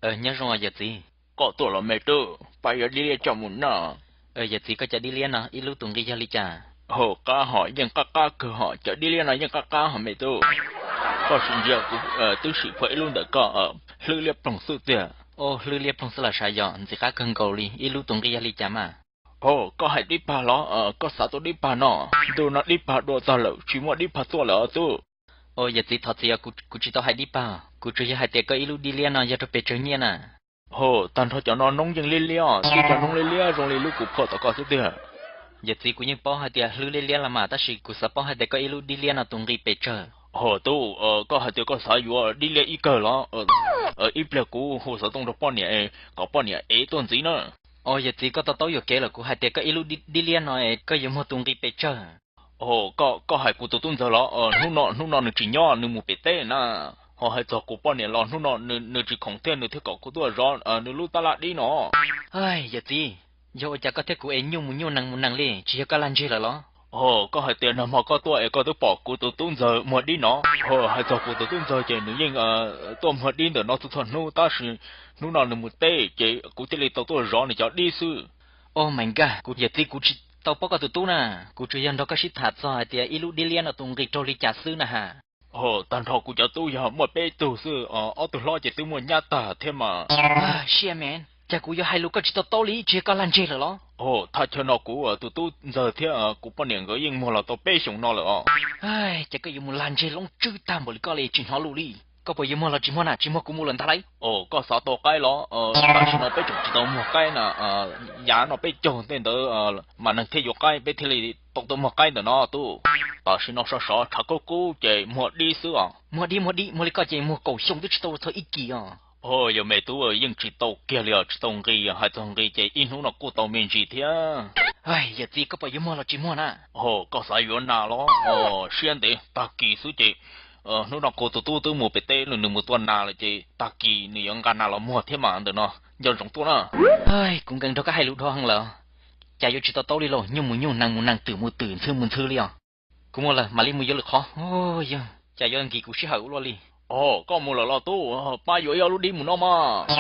Nyob zoo yawm txiv. Koj tuaj los me tub, pab yuav dib liab coj mus noj. Yawm txiv, koj cov dib liab no ib lub tus nqi yog li cas? Hauv qab hom yeej qab qab kawg hom, cov dib liab no yeej qab qab hom me tub. Koj sim ntsia kuv twb sim phua ib lub ntawm koj, hlwb liab ploog xwb tiag. Hlwb liab ploog xwb los sav yog ntxim qab kawg nkaus li, ib lub tus nqi yog li cas mas? Koj hais dib pag los? Koj xav tua dib pag no? Ntu no dib pag dua tag lawm, tsis muaj dib pag tuaj lawm os tub. Yawm txiv, thov txim, kuv tsis tau hais dib pag, kuv tsuas yog hais tias koj ib lub dib liab no yog rau pes tsawg nyiaj na? Hos, tag nrho cov no noob yeej liab liab os, tib cov noob liab liab zoo li lub kuv phua tom koj xwb tiag. Yawm txiv, kuv yeej paub hais tias hlwb liab liab los mas, tab sis kuv xav paub hais tias koj ib lub dib liab no tus nqi pes tsawg? Hos tub, koj hais tias koj xav yuav dib liab ib kawg los? Ib pliag kuv hu xov tooj rau poj niam kom poj niam ev tuaj ntxiv na. Os, yawm txiv, koj to taub yuam kev lawm, kuv hais tias koj ib lub dib liab no es koj yuav muag tus nqi pes tsawg? Hos, koj hais kuv tus tub ntxawg los? Hnub no, hnub no nws tsis nyob, nws mus pem teb na. Ho hais txog kuv poj niam los hnub no nws tsis khoom thiab, nws thiaj kom kuv tuaj zov nws lub tab laj dib no. Yawm txiv, yog ua cas koj thiab kuv es nyuj mus nyuj nees mus nees li, tsis yog koj lag ntseg lawm los? Hos, koj hais tias nag hmo koj tuaj es koj twb pom kuv tus tub ntxawg muag dib no. Hos, hais txog kuv tus tub ntxawg ces nws yeej tuaj muag dib ntawm no txhua txhua hnub, tab sis hnub no nws mus teb ces kuv thiaj li tau tuaj zov nws cov dib xwb. Oh my God, kuv yawm txiv, kuv tsis tau paub koj tus tub na, kuv tsuas yog nrog koj sib tham txog hais tias ib lub dib liab no tus nqi raug li cas xwb na has. Hos, tag nrho kuv cov tub yog muaj peb tug xwb, ob tug hlob ces twb muaj nyab tag thiab mas. Shit man, cas kuv yuav hais lus koj tsis to taub li, tsis yog koj lag ntseg lawm los? Hos, thaj chaw no kuv tus tub ntxawg thiab kuv poj niam nkawd yeej muag los tau peb xyoos no lawm os. Ces koj yuav mus lag ntseg loob tswb tag npaum li koj li tsis hnov lus li. Koj puas yuav muag los tsis muag na, tsis muag kuv mus lawm ntag lauj. Os, koj xav tau qaib los? Tam sim no peb tseem tsis tau muag qaib na, yav no peb caug tej ntawd mas neeg thiaj yuav qaib, peb thiaj li tau tuaj muag qaib ntawm no tub. Tam sim no sov sov tshav kub kub ces muag dib xwb os. Muag dib, muag dib, muag li koj ces muag kaum xyoo twb tsis tau txog ib kis os. Hos, yog me tub, yeej tsis tau kiag li os, tsis tau nqi, hais txog nqi ces ib hnub no kuj tau me ntsis thiab. Yawm txiv, koj puas yuav muag los tsis muag na? Hos, koj xav yuav nas los? Siab ntev, tag kis xwb ces hnub no kuv tus tub twb mus pem teb lawm, nws mus tua nas lawm ces tag kis nws yuav nqa nas los muag thiab mas, ntawm no nco ntsoov tuaj na. Kuv nkees nrog koj hais lus dhau heev lawm, cas yuav tsis to taub li lauj, nyuj mus nyuj, nees mus nees, twm mus twm, ntxhw mus ntxhw li os. Kuv mus lawm, mam li mus yuav lwm qhov. Yog cas yuav nkis kuv sij hawm ua luaj li. Os, koj mus lawm los tub, pab yuav ib ob lub dib mus noj mas.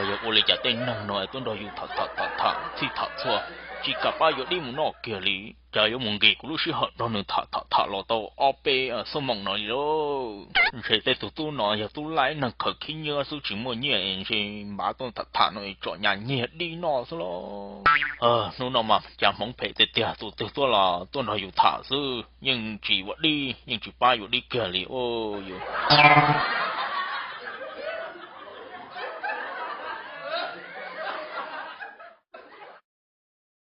Yog ua li cas tej neeg no tuaj nrog yus tham tham tham tham txhij tham txhua, tsis kam pab yuav dib mus noj kiag li. Cas yuav mus nkis kuv lub sij hawm nrog nws tham tham tham los tau ob peb xuab moos no li lauj. Ntshe tej tus tub no yog tub laib neeg khaws khib nyiab xwb tsis muaj nyiaj, ntshe npav tuaj tham tham no tsom nyas nyiag dib noj xwb lauj. Hnub no mas cas hmoov phem tiag tiag, tus twg tuaj los tuaj nrog yus tham xwb, yeej tsis ua dib, yeej tsis pab yuav dib kiag li. Yus